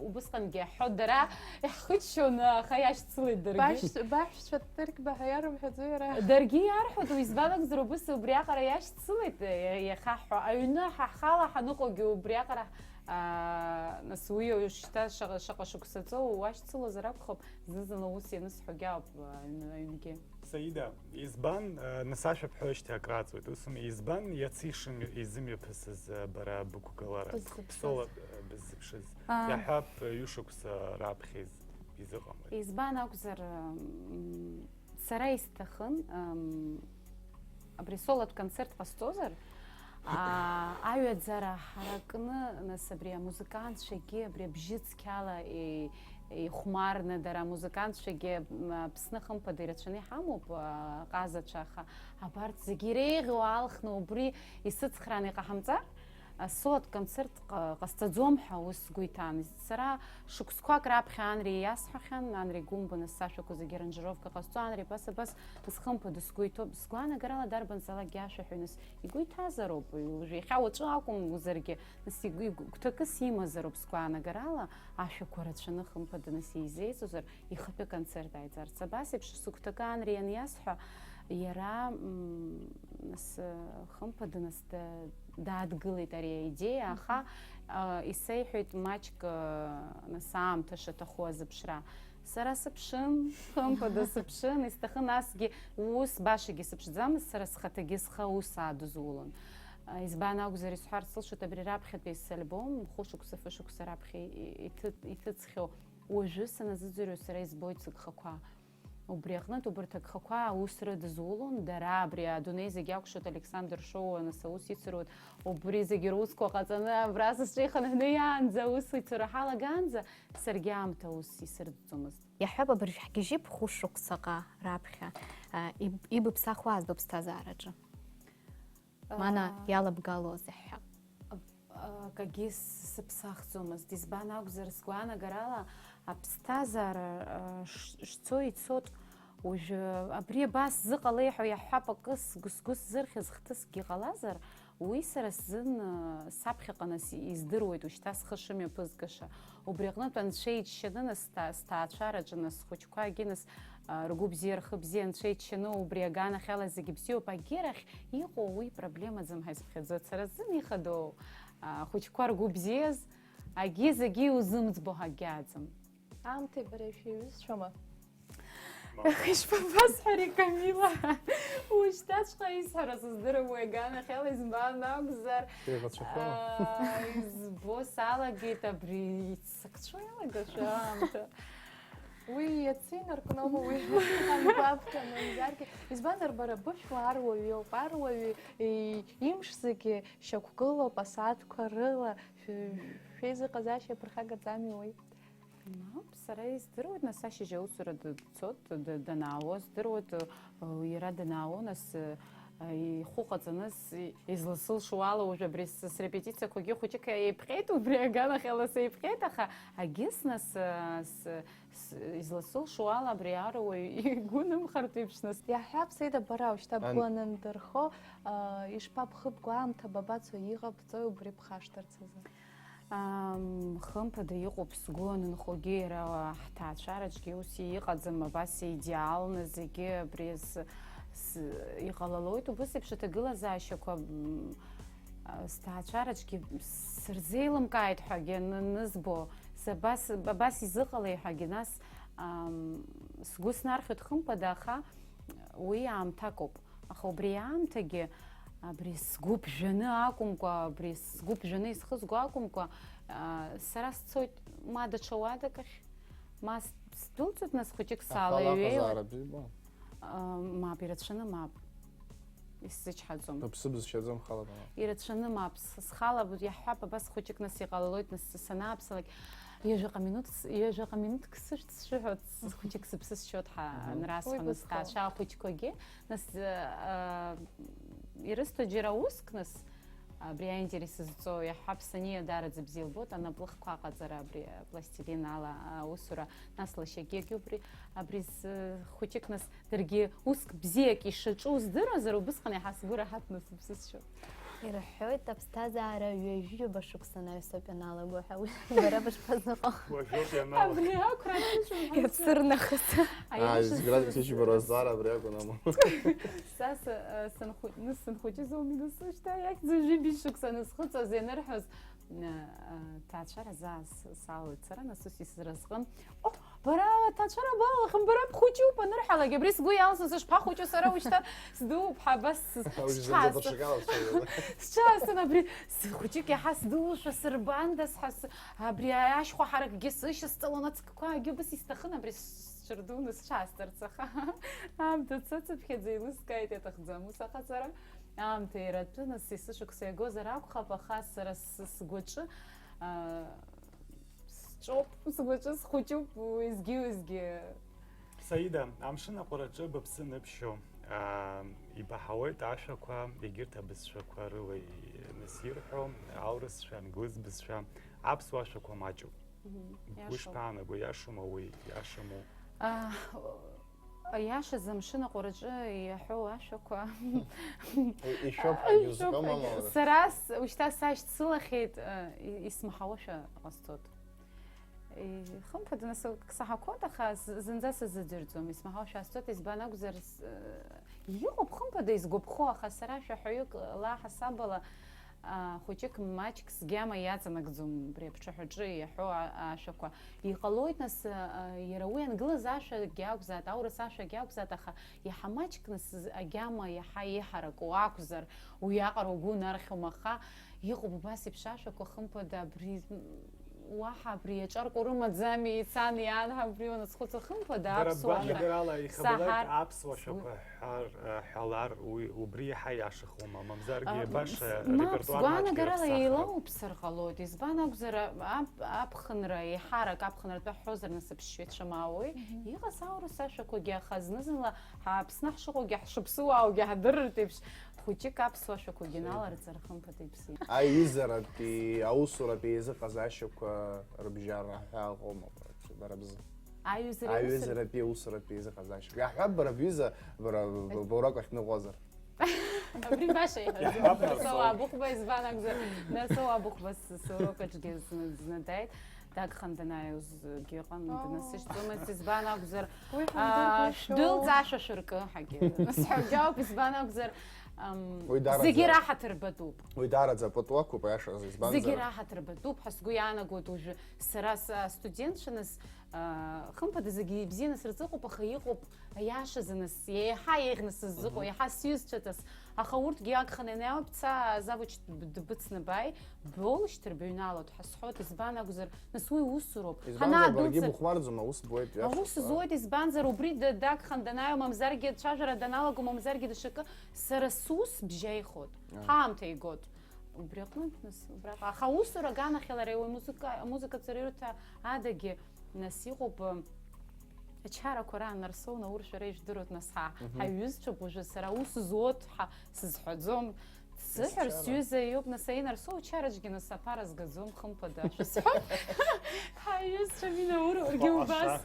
убысҟангьы иаҳҳәо, дара иаҳхыччон, аха иашьцылеит даргьы. Башь-, баҳәшьцәа Ҭырқьба ҳәа иарымҳәаӡои иара? Даргьы иарҳәоит, уи избан акәзар, убыс убриаҟара иашьцылеит, иа-, иахьаҳҳәо, аҩны ҳа ҳхала ҳаныҟоугьы убриаҟара, аа, нас уи шьҭа шаҟа, шаҟа шықәса ҵоу уашьцылозар акәхап, зны-зынла ус ианысҳәогьы ауп, аҩны, аҩнгьы. Саида, избан, э, нас ашәа бҳәоижьҭеи акрааҵуеит, усым, избан иацы ишымҩа-, изымҩаԥысыз, э, бара бықәгылара? Быззыԥшыз. Бсола, э, быззыԥшыз. А. Иаҳҳәап, ҩышықәса раԥхьа из-, изыҟамлеит. Избан акәзар, м, сара исҭахын, м, абри солотә концерт ҟасҵозар, аа, аҩаӡара ҳаракны, нас, абри амузыкантцәагьы, абри абжьы цқьала и-, ихәмарны, дара амузыкантцәагьы, м, Аԥсны хымԥада ирацәаны иҳамоуп, аа, ҟазацәа, аха абарҭ зегьы иреиӷьу аалхны убри исыцхрааны иҟаҳамҵар, а, солотә концерт ҟа-, ҟасҵаӡом ҳәа ус сгәы иҭан. Сара шықәсқәак раԥхьа Анри иасҳәахьан, Анри Гәымба, нас сашәақәа зегьы аранжировка ҟазҵо, Анри, абас, абас, нас хымԥада сгәы иҭоуп, сгәаанагарала дарбанзаалакгьы ашәа ҳәа, нас игәы иҭазароуп, уажә иахьа уаҵәы акәымзаргьы, нас игәы, игәы, гәҭакыс имазароуп сгәаанагарала, ашәақәа рацәаны хымԥада, нас изеиҵозар, ихатәы концерт ааиҵарц. Абас еиԥш сыгәҭакы Анри ианиасҳәа, иара, м, нас, хымԥада, нас да-, даадгылеит ари аидеиа, аха, а, исеиҳәеит маҷк, а, нас аамҭа шаҭаху азыԥшра. Сара сыԥшын, хымԥада сыԥшын, исҭахын насгьы ус башагьы сыԥшӡамызт, сара схаҭагьы схы аус аадызулон. А, избан акәзар, исҳәарц сылшоит, абри раԥхьатәи сальбом, хәышықәса, фышықәса раԥхьа и-, иҭы-, иҭыҵхьоу, уажәы саназыӡырҩуа сара избоит сыгхақәа. Убри аҟнытә убарҭ агхақәа аус рыдызулон, дара абри адунеи зегь акәшоит, Александр Шоу аныс аус ицыруеит, убри зегь русқәа ҟаҵаны абра сызҿеихынҳәны иаанӡа аус ицара ҳалагаанӡа саргьы аамҭа ус исырдҵомызт. Иаҳҳәап, абыржә ҳгьежьып хәышықәсаҟа раԥхьа, а, иб-, ибыԥсахуаз быԥсҭазаараҿы? Мана Аа. Иалабгалозеи ҳҳәап? Акагьы сыԥсахӡомызт, избан акәзар, сгәаанагарала аԥсҭазаара, а, ш-, шцо ицот, уажәы абри абас зыҟалеи ҳәа иаҳҳәап акы сгәы, сгәы сзырхьыз хҭысгьы ҟалазар, уи сара сзын, а, саԥхьаҟа нас издыруеит ушьҭа схы шымҩаԥызгаша. Убри аҟнытә анцәа иџьшьаны нас сҭа-, сҭаацәараҿы нас схәыҷқәагьы нас, а, ргәы бзиа, рхы бзиа анцәа иџьшьаны убри аганахьала зегьы бзиоуп, агьырахь иҟоу уи проблемаӡам ҳәа исыԥхьаӡоит. Сара сзын ихадоу, а, ахәыҷқәа ргәы бзиаз, агьи-зегьы иузымӡбо ҳагьааӡам. Аамҭеи бареи шәиҩызцәоума? Ишԥабасҳәари, Камила? Ушьҭаҵәҟьа исҳәара сыздырам уи аганахьала, избан акәзар, Еиӷацәахьоума? Аа, избо салагеит абри иццакцәо иалагашәа аамҭа. Уи иацы инаркноума, уи ҳамгәаԥхьа, мамзаргьы. Избанзар, бара бышәла аруаҩы иоуп, аруаҩы, и-, имш зегьы шьақәгылоуп асааҭқәа рыла, шә-, шәеизыҟазаашьа ԥырхагаӡами уи? Мап, сара издыруеит, нас ашьыжь аусура д-, дцот, д-, данаауа здыруеит, ы, иара данаауа, нас, ы, ихәы ҟаҵаны с-, изласылшо ала, уажә абри с-, срепетициақәагьы хәыҷык еиԥҟьеит, убри аганахьала сеиԥҟьеит, аха агьыс, нас, ы, с-, с-, изласылшо ала абри аруаҩ игәы нымхартә еиԥш, нас. Иаҳҳәап, Саида, бара ушьҭа Ан- бгәы анындырхо, ы, ишԥабхыбго аамҭа бабацо, иҟабҵои убри бхашҭырц азы? Ам, хымԥада иҟоуп сгәы анынхогьы, иара ҳҭаацәараҿгьы ус иҟаӡам, абас идеалны зегьы абри с-, с-, иҟалалоит, убыс еиԥш аҭагылазаашьақәа, м, а, сҭаацәараҿгьы сырзеилымкааит ҳәагьы аны-, анызбо, сабас, абас изыҟалеи ҳәагьы, нас, ам, сгәы снархьуеит хымԥада, аха уи аамҭакоуп. Аха убри аамҭагьы, абри сгәы ԥжәаны акәымкәа, абри сгәы ԥжәаны исхызго акәымкәа, а, сара сцоит ма даҽа уадак ахь, ма с-, сдәылҵуеит, нас хәыҷык Аха салаҩеиуеит. Алаҟазаара бзиоума? А, мап, ирацәаны мап. Исзычҳаӡом. Быԥсы бызшьаӡом, халап ала. Ирацәаны мап, с-, схала, б-, иаҳҳәап, абас хәыҷык нас иҟалалоит, нас санааԥсалак, ҩажәаҟа минуҭ с-, ҩажәаҟа минуҭк сышәҭ сшәыҳәоит, с-, хәыҷык сыԥсы сшьоит ҳа-, Мгм. Анрасҳәа, Уи нас бызкуа. Ҭаацәа ахәыҷқәагьы, нас, э, э, ирысҭо џьара уск, нас, абри аинтерес зҵоу, иаҳҳәап, Сани даараӡа бзиа лбоит, анаплыхқәа аҟаҵара, абри апластилин ала аусура, нас лашьагьы убри, абри з-, хәыҷык, нас, даргьы уск бзиак ишаҿу здыруазар, убысҟан иаҳа сгәы раҳаҭны сыԥсысшьоит. Ирҳәоит, аԥсҭазаара ҩажәиба шықәса анаҩсоуп ианалаго ҳәа, уи бара бышԥазыҟоу? Уажәоуп ианалага. Абри ақәра аҭыҵуан ҳәа. Иаԥсыр нахыс. Аиаша Аа, изград сызцу- ԥсышьба разҵаара абри акәын, ама. Са с-, э, санхәыҷны сынхәыҷыз ауми, нас, шьҭа иахьӡ ҩажәи бжьшықәса анысхыҵуаз ианырҳәоз, э, э, ҭаацәара заа с-, салалеит сара, нас ус исразҟын. О, бара аҭаацәара балалахьан, бара бхәыҷуп анырҳәалак, абри сгәы иалсуан, сышԥахәыҷу сара ушьҭа, сдууп ҳәа, абас с-, Уажә сҽаасҭа-, зынӡа даҽакала сцәажәоит. Сҽаасҭан, абри схәыҷык иаҳа сдулошәа сырбандаз ҳәа с-, абри ашьхәа ҳаракгьы сышьасҵалон, ацкқәагьы убас исҭахын, абри сҽырдуны сҽаасҭарц, аха аамҭа цацыԥхьаӡа еилыскааит, иаҭахӡам ус аҟаҵара. Аамҭа иара атәы, нас, есышықәса иагозар акәхап, аха сара с-, сгәаҿы, а, сҿоуп, сгәаҿы схәыҷуп уеизгьы-уеизгьы. Саида, амшын аҟәараҿы быԥсы аныԥшьо, аа, ибаҳауеит ашәақәа, егьырҭ абызшәақәа рыла инасирҳәо, аурысшәа, англыз бызшәа, аԥсуа ашәақәа маҷуп. Мгм. Бгәы Иашоуп. Шԥаанаго, иашоума уи, иашаму? А, аиашаз, амшын аҟәараҿы иаҳәоу ашәақәа. Ишәоуп ҳәа Ишәоуп узҳәом, ҳәа. Амала. Сара с-, ушьҭа сашьцылахьеит, а, и-, исмаҳауашәа ҟасҵоит. Ихымԥада, нас, саҳақәоит, аха з-, зынӡа сазыӡырӡуам, исмаҳауашәа ҟасҵоит, избан акәзар, с-, иҟоуп, хымԥада, изгәаԥхо, аха сара шәаҳәаҩык лаҳасабала, Хәыҷык маҷк сгьама иаҵанакӡом абри аԥҽаҳәаҿы иаҳәо ашәақәа. Иҟалоит, нас, иара уи ангылаз ашәагьы акәзааит, аурыс ашәагьы акәзааит, аха иаҳа маҷк, нас, агьама иаҳа еиҳараку акәзар, уиаҟара угәы унархьуам, аха иҟоуп убас еиԥш ашәақәа, хымԥада, абри уаҳа абри иаҿарку рымаӡами, ицан иаанҳа, абри уаназхәыцуа, хымԥада, аԥсуа ҳәа. Гәаанагарала ихабалак аԥсуа шәақәа ҳәар, ҳәалар, уи, убри иаҳа иашахома, мамзаргьы баша репертуар маҷк ирыԥсахроуп. Сгәаанагарала еилоуԥсар ҟалоит, избан акәзар, аԥхынра, еиҳарак аԥхынратәы ҳҳәозар, нас аԥсшьаҩцәа ма уи, иҟаз аурыс ашәақәагьы, аха зны-зынла ҳа Аԥсны ҳшыҟоугьы, ҳшыԥсуааугьы ҳдырыртә еиԥш, хәыҷык аԥсуа ашәақәагьы наларҵар, хымԥада, иԥсит. Аиҩызаратәи, аусуратәи еизыҟазаашьақәа рыбжьара ҳәа ыҟоума бара, бара бзы? Аиҩызаратәи, аусуратәи еизыҟазаашьақәа. Иаҳҳәап, бара бҩыза, бара б-, б-, бурок ахь дныҟәозар. Абри баша иҳәоит. Иаҳҳәап, Нарсоу. Нарсоу Абыхәба, избан акәзар, Нарсоу Абыхәба с-, сурок аҿгьы зны, зны дааит. Дагхан данааиуазгьы ыҟан, днасышьҭуамызт, избан акәзар, уи ҳамдыркәашо. Шәдәылҵ ашәа шәыркы, ҳәагьы насҳәап, џьаоуп, избан акәзар, ам, уи даараӡа, зегьы раҳаҭыр батәуп. Уи даараӡа пату ақәуп, аиашазы, избанзар? Зегьы раҳаҭыр батәуп ҳәа сгәы иаанагоит уажәы. Сара с-, астудентцәа, нас, а, хымԥада, зегьы ибзианы сырзыҟоуп, аха иҟоуп, аиашазы, нас, еиҳа еиӷьны сыззыҟоу, мгм, еиҳа сҩызцәа, нас, аха урҭгьы агханы ианааиуа, бца, завуч дб-, дбыцны бааи, болышьҭыр быҩналоит ҳәа сҳәоит, избан акәзар, нас уи усуроуп. Избанзар, баргьы ҳанаадәылҵыр, быхәмарӡом, аус буеит, иашоуп, аус а. Зуеит, избанзар, убри д-, дагхан данааиуа, мамзаргьы ацәажәара даналаго, мамзаргьы даҽакы, сара сус бжьаихоит, а, ҳаамҭа игоит. Убри аҟнытә, нас, убраҟа. Аха аусура аганахьала иара уи музыка, амузыкатә ҵараиурҭа адагьы, нас, иҟоуп, ы, ачарақәа раан Нарсоу, Наур, шәара ижәдыруеит, нас, ҳа, мгм, ҳаиҩызцәоуп уажәы, сара аус зуоит ҳәа сызҳәаӡом. Сзыҳәар, ачара, сҩыза иоуп, нас, аинарсоу ачараҿгьы, нас, аԥара згаӡом, хымԥада, шәасҳәап. Ҳаиҩызцәа Минаур, уаргьы убас.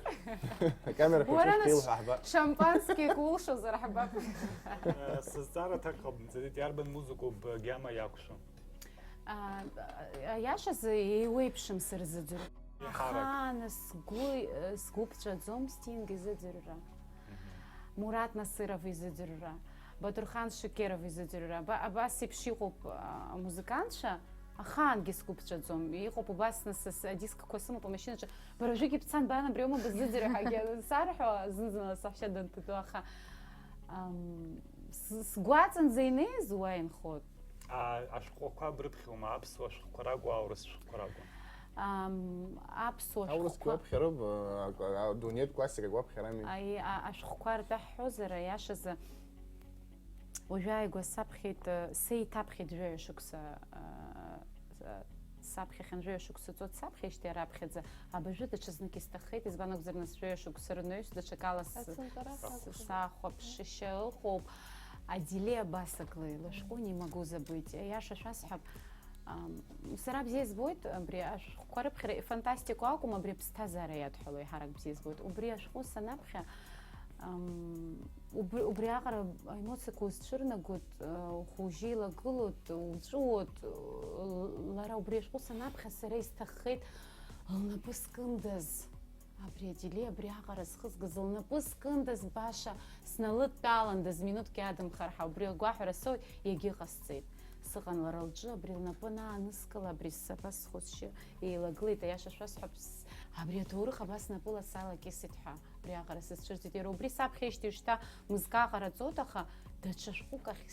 Акамера хәыҷы уара, нас, шәҭилҳәа ҳба. Шампанскик улшозар ҳбап. Э, сызҵаара аҭак ҟабымҵаӡеит, иарбан музыкоуп, э, гьама иакәшо? А, аиашазы еиуеиԥшым сырзыӡырҩ. Иҳарак. Ахаан сгәы, э, сгәы ԥҵәаӡом Стинг изыӡырҩра. Мгм. Мурат Насыров изыӡырҩра, Батырхан Шекеров изыӡырҩра, аба-, абас еиԥш иҟоуп, а, амузыкантцәа, ахаангьы сгәы ԥҵәаӡом. Иҟоуп убас, нас, с-, адискқәа сымоуп амашьынаҿы, бара уажәыгьы бцан, бан абри аума быззыӡырҩ ҳәагьы сарҳәо, зны-зынла саҳәшьа данҭатәо, аха, ам, с-, сгәаҵанӡа инеиз уа инхоит. А, ашәҟәқәа брыԥхьома, аԥсуа шәҟәқәа ракәу, аурыс шәҟәқәа ракәу? Ам, аԥсуа шәҟәқәа. Аурысқәа уаԥхьарым, а, а, дунеитә классикак уаԥхьарами. Аи, а, ашәҟәқәа ртәы ҳҳәозар, аиашазы, уажәы ааигәа саԥхьеит, э, сеиҭаԥхьеит жәаҩа шықәса, э, э, саԥхьахьан, жәаҩа шықәса ҵуеит саԥхьеижьҭеи раԥхьаӡа, абыржәы даҽазнык исҭаххеит, избан акәзар, нас, жәаҩа шықәса рнаҩс даҽакала с-, Ацынҵара с-, сакәхап. Сахәаԥшышьа ыҟоуп. Адиле абас аклеил, ашәҟәы не могу забыть. Аиаша шәасҳәап, ам, сара бзиа избоит абри ашәҟәқәа рыԥхьара, фантастика акәым, абри аԥсҭазаара иадҳәало еиҳарак бзиа избоит. Убри ашәҟәы санаԥхьа, ам, убри, убри аҟара аемоциақәа узцәырнагоит, а, ухәыжьы еилагылоит, уҵәыуоит, л-, лара убри ашәҟәы санаԥхьа сара исҭаххеит лнапы скындаз. Абри Адиле абриаҟара зхызгаз лнапы скындаз баша сналыдтәаландаз, минуҭкгьы адамхар ҳәа убри агәаҳәара соуит, иагьыҟасҵеит. Сыҟан лара лҿы, абри лнапы анааныскыла, абри саба схәыҷы еилагылеит, аиаша шәасҳәап, с-, абри аҭоурых абас напыла салакьысит ҳәа, абриаҟара сызцәырҵит. Иара убри саԥхьеижьҭеи шьҭа мызкы аҟара ҵуеит, аха даҽа шәҟәык ахь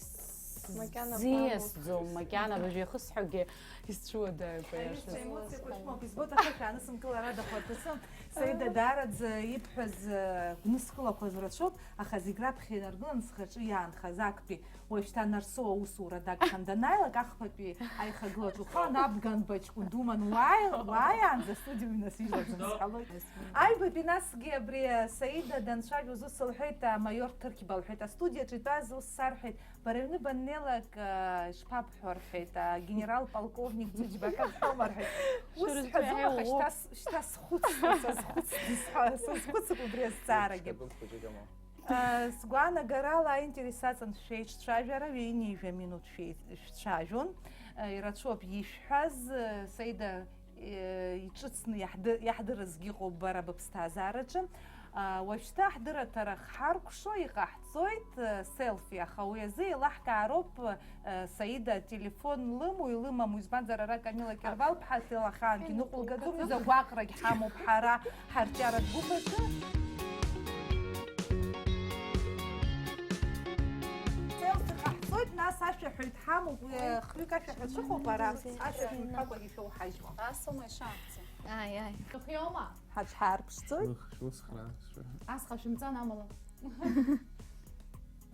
Макьана сзиасӡом, макьана абыржәы иахысҳәогьы исцәуадаҩуп, аиаша. Аҩызцәа аемоциақәа шәымоуп, избоит, аха шәааныскылар ада хәарҭасын. Саида даараӡа ибҳәаз, э, гәныскылақәаз рацәоуп, аха зегь раԥхьа инаргылан схаҿы иаанхаз актәи, уажәшьҭа Нарсоу аусура дагхан данааилак, ахԥатәи аихагылаҿ ухаан абган баҷкәын думан уааи-, уааиаанӡа астудиа уҩнасыжьлаӡом сҳәалоит. Аҩбатәи насгьы абри, э, Саида данцәажәоз ус лҳәеит, амаиор Ҭырқьба лҳәеит, астудиаҿы итәаз ус сарҳәеит, Бара аҩны баннеилак, а, ишԥабҳәо, рҳәеит, а, генерал-полковник Ӡыџьба ҳәа бҳәома, рҳәеит. Ус шәара ҳәаӡом, аха шәара шьҭа с-, шьҭа схәыцт, сазхәыцт, схәыцып убри азҵаарагьы. Ԥшьба дымхәыҷык амоу. А, сгәаанагарала аинтерес аҵан шәеиҿцәажәара ҩеинижәа минуҭ шәеи-, шәцәажәон. А, ирацәоуп ишәҳәаз, а, Саида, э, иҿыцны иаҳды-, иаҳдырызгьы ыҟоуп бара быԥсҭазаараҿы. Уажәшьҭа ҳдырраҭара хҳаркәшо иҟаҳҵоит селфи, аха уи азы еилаҳкаароуп Саида ателефон лымоу илымаму, избанзар ара Камила Кьарвал-ԥҳа ҭел ахаангьы ныҟәылгаӡом, изы агәаҟрагь ҳамоуп ҳара ҳарҿиаратә гәыԥ аҿы. Селфи ҟаҳҵоит, нас ашәаҳәаҩ дҳамоуп, уи хҩык ашәаҳәацәа ыҟоуп ара, ашәаҳәаҩ мҳәакәагьы шәоуҳажьуа. Асома ишаҳҵо. Ааи, ааи. Шәыхиоума? Ҳаҽҳарԥшӡоит. Ых, шәусхра, шәа. Асҟа шәымҵан амала.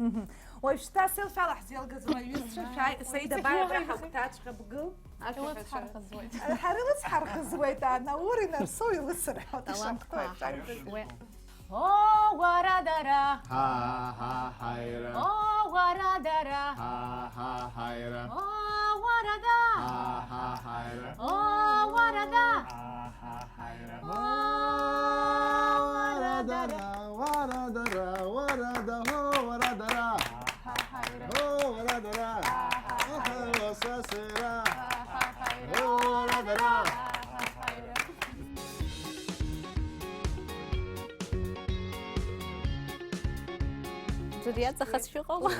Мгм. Уажәшьҭа селфи ала ҳзеилгаӡом, аҩызцәа, шәааи, Саида, бааи, абра ҳагәҭаҵәҟьа бгыл. Ашәаҳәацәа. Илыцҳархызуеит. Ҳара илыцҳархызуеит, а, Наури Нарсоу илыцырҳәоит, талантқәа ишахәҭоу. Ҳархызуеит. О, уара дара! Ҳа, ҳа, ҳаира! О, уара дара! Ҳа, ҳа, ҳаира! О, уара да! Ҳа, ҳа, ҳаира! О, уара да! Ҳа, ҳа, ҳаира! О, уара дара! Уара дара, уара да, ҳо, уара дара! Ҳа, ҳаира! О, уара дара! Ҳа, ҳаира! О, са сера! Ҳа, ҳаира! О, уара дара! Ҳа, ҳаира! Џьуриа ҵаха сшәыҟоума?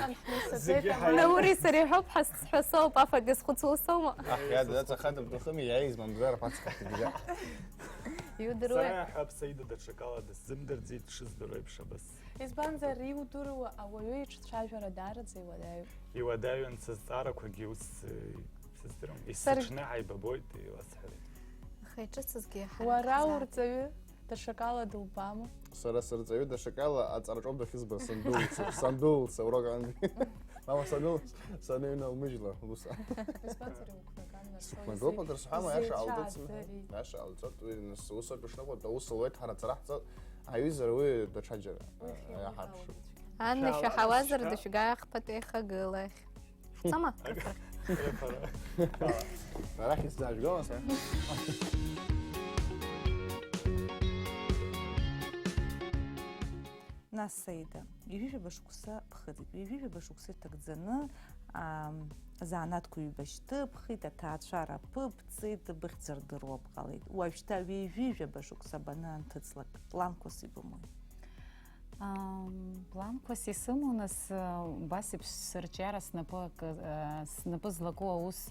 Зегьы ҳаи-, Наури сареи ҳәоуп ҳазҳәо соуп, афатә иазхәыцуа усоума? Аҳ, иа, дыҵахада бҭахыми, иааиз мамзар аԥацха ҭбжьа. Иудыруеи? Сара иаҳҳәап, Саида даҽакала дысзымдырӡеит, дшыздыруа еиԥш абас. Избанзар, иудыруа ауаҩы иҿцәажәара даараӡа иуадаҩуп. Иуадаҩын, сызҵаарақәагьы ус, э, сыздыруам. Саргь- Есыҽны ҳаибабоит, иласҳәарит. Аха иҿыцызгьы ҳара Уара ҳзаап. Урҵаҩы даҽакала дубама? Сара сырҵаҩы даҽакала аҵараҿоуп дахьызбаз, сандуца, сандуца, урок аанӡа. Мама, сану-, саныҩналмыжьла, луса. Избанзар, иуқәнаган, нас, Сықәнагоуп, уи акыр сҳәама, аиаша зеицәа аалдырцны. Аӡәӡәари? Аиаша аалдырҵоит, уи нас ус ауп ишныҟәо, аус луеит, ҳара аҵара ҳҵоит, аҩызара уи даҽаџьара, Уи а, иаҳарԥшуп. Анна, шәаҳауазар, дышәгах пату еихагылахь. Шәцама? Арахь исзаажәгома сара? Нас, Саида, ҩажәижәаба шықәса ԥхыӡит. Ҩажәижәаба шықәса иҭагӡаны, ам, азанааҭқәа ҩба шьҭыбхит, аҭаацәара ԥыбҵит, быхьӡ рдыруа бҟалеит. Уажәшьҭа ҩажәижәаба шықәса баны анҭыҵлак, планқәас ибымои? Ам, планқәас исымоу, нас, а, убас еиԥш сырҿиара снапы акы, а, снапы злаку аус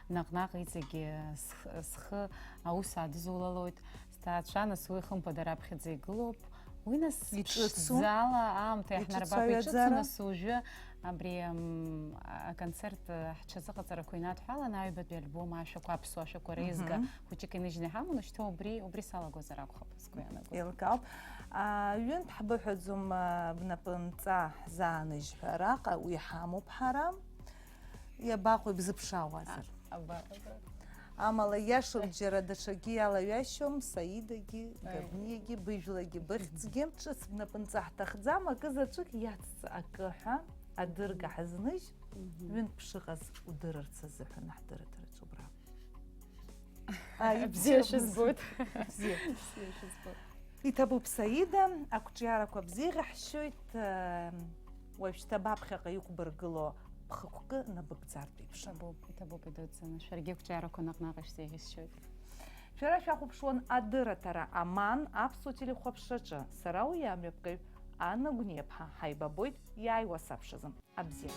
наҟ-наҟ иҵегьы сх-, схы аус аадызулалоит. Сҭаацәа, нас, уи хымԥада раԥхьаӡа игылоуп. Уи, нас, Иҿыцу? Ԥшӡала аамҭа иаҳнарбап. Иҿыцу аҩаӡара? Иҿыцу, нас, уажәы абри, ам, аконцерт, а, ҳҽазыҟаҵарақәа инадҳәалан, аҩбатәи альбом ашәақәа, аԥсуа ашәақәа реизга Мгм. хәыҷык иныжьны иҳаман, уажәшьҭа убри, убри салагозар акәхап, сгәы иаанагоит. Еилкаауп. А, ҩынтә ҳбыҳәаӡом, а, бнапынҵа ҳзааныжь ҳәа араҟа, уи ҳамоуп ҳара. Иабаҟоу, ибзыԥшаауазар? А, аба-, аба. Амала, иашоуп, џьара даҽакгьы иалаҩашьом, Саидагьы, Аи. Габниагьы, быжәлагьы, быхьӡгьы. Ҿыц бнапынҵа ҳҭахӡам, акы заҵәык иацҵ акы ҳәа, адырга ҳазныжь, Мгм. ҩынтә бшыҟаз удырырц азыҳәан ҳдырраҭараҿы убра. Аи, бзиа шәызбоит. Бзиа. Бзиа шәызбоит. Иҭабуп, Саида, ақәҿиарақәа бзеиӷьаҳшьоит, э, уажәшьҭа баԥхьаҟа иқәбыргыло бхықәкы набыкӡартә еиԥш. Иҭабуп, иҭабуп, идуӡӡаны. Шәаргьы ақәҿиарақәа наҟ-наҟ ишәзеиӷьасшьоит. Шәара шәахәаԥшуан адырраҭара Аман аԥсуа телехәаԥшраҿы. Сара уи амҩаԥгаҩ Анна Гәниаԥҳа, ҳаибабоит иааиуа асабшазы. Абзиара.